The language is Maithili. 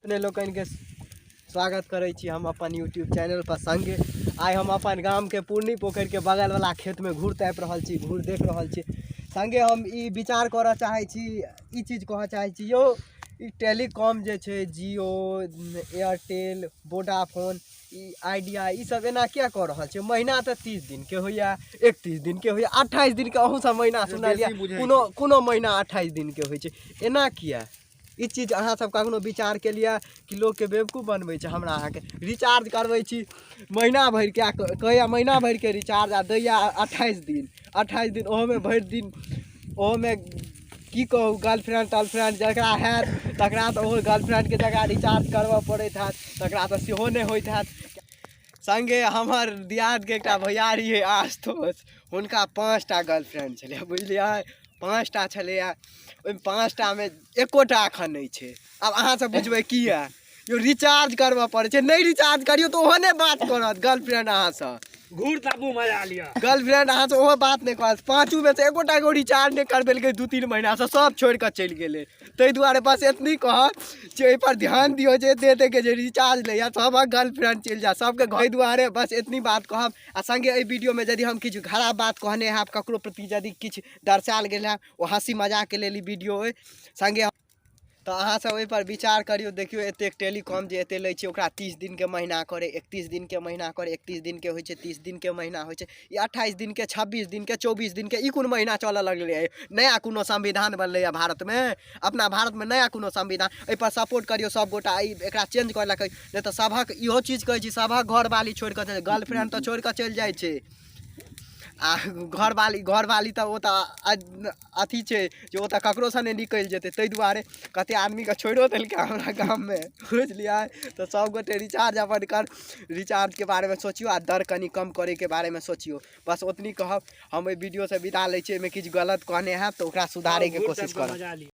अपने लोकनिके स्वागत करै छी हम अपन यूट्यूब चैनल पर। संगे आइ हम अपन गामके पूर्णी पोखरिके बगलवला खेतमे घूर तापि रहल छी, घूर देख रहल छी। संगे हम ई विचार करऽ चाहै छी, ई चीज कहऽ चाहै छी, यौ ई टेलीकॉम जे छै, जिओ, एयरटेल, वोडाफोन, ई आइडिया, ई सब एना किया कऽ रहल छै? महीना तऽ 30 दिनके होइए, 31 दिनके होइए, 28 दिनके। अहूँ सब महीना सुनलियै? कोनो कोनो महीना 28 दिनके होइ छै। एना किया? ई चीज अहाँ सब कखनो विचार केलियै कि लोकके बेवकूफ बनबै छै? हमरा अहाँके रिचार्ज करबै छी महीना भरिके आ कहैया महीना भरिके रिचार्ज आ दैया 28 दिन, 28 दिन, ओहोमे भरि दिन। ओहोमे की कहू, गर्लफ्रेंड तर्लफ्रेंड जकरा हैत तकरा तऽ ओहो गर्लफ्रेंडके जकरा रिचार्ज करबऽ पड़ैत हैत तकरा तऽ सेहो नहि होइत हैत। संगे हमर दियादके एकटा भैयारी हइ आशुतोष, हुनका 5टा गर्लफ्रेंड छलै, बुझलियै? 5टा छलैए, ओहिमे 5टामे एकोटा एखन नहि छै। आब अहाँ सब बुझबै किया। यौ, रिचार्ज करबऽ पड़ै छै। नहि रिचार्ज करियौ तऽ ओहो नहि बात करत गर्लफ्रेंड अहाँसँ। घूर तापू, मजा लिअ। गर्लफ्रेंड अहाँसँ ओहो बात नहि करत। पाँचू मे से एकोटा एगो रिचार्ज नहि करबेलकै 2-3 महीनासँ, सब छोड़ि कऽ चलि गेलै। ताहि दुआरे बस एतनी कहब जे एहिपर ध्यान दियौ जे एते एतेके जे रिचार्ज लैए, सभक गर्लफ्रेंड चलि जायत सबके घर। ताहि दुआरे बस एतनी बात कहब। आ संगे एहि वीडियोमे यदि हम किछु खराब बात कहने हैब, ककरो प्रति यदि किछु दर्शायल गेल हैब, ओ हँसी मजाकके लेल ई वीडियो अइ। संगे तऽ अहाँ सब ओहिपर विचार करियौ। देखियौ, एतेक टेलीकॉम जे एते लै छै, ओकरा 30 दिनके महीना करै, 31 दिनके महीना करै। 31 दिनके होइ छै, 30 दिनके महीना होइ छै, ई 28 दिनके, 26 दिनके, 24 दिनके, ई कोन महीना चलऽ लगलै? नया कोनो संविधान बनलैए भारतमे? अपना भारतमे नया कोनो संविधान? एहिपर सपोर्ट करियौ सब गोटा, ई एकरा चेंज करै लए कहियौ, नहि तऽ सभक इहो चीज कहै छी, सभक घरवाली छोड़ि कऽ, गर्लफ्रेंड तऽ छोड़ि कऽ चलि जाइ छै आ घरवाली, घरवाली तऽ ओ तऽ अथी छै जे ओ तऽ ककरोसँ नहि निकलि जेतै। ताहि दुआरे कतेक आदमीके छोड़िओ देलकै हमरा गाममे, बुझलियै? तऽ सभगोटे रिचार्ज अपन कर, रिचार्जके बारेमे सोचियौ आ दर कनि कम करैके बारेमे सोचियौ। बस ओतनी कहब। हम एहि वीडियोसँ विदा लै छी। एहिमे किछु गलत कहने हैब तऽ ओकरा सुधारैके कोशिश करब।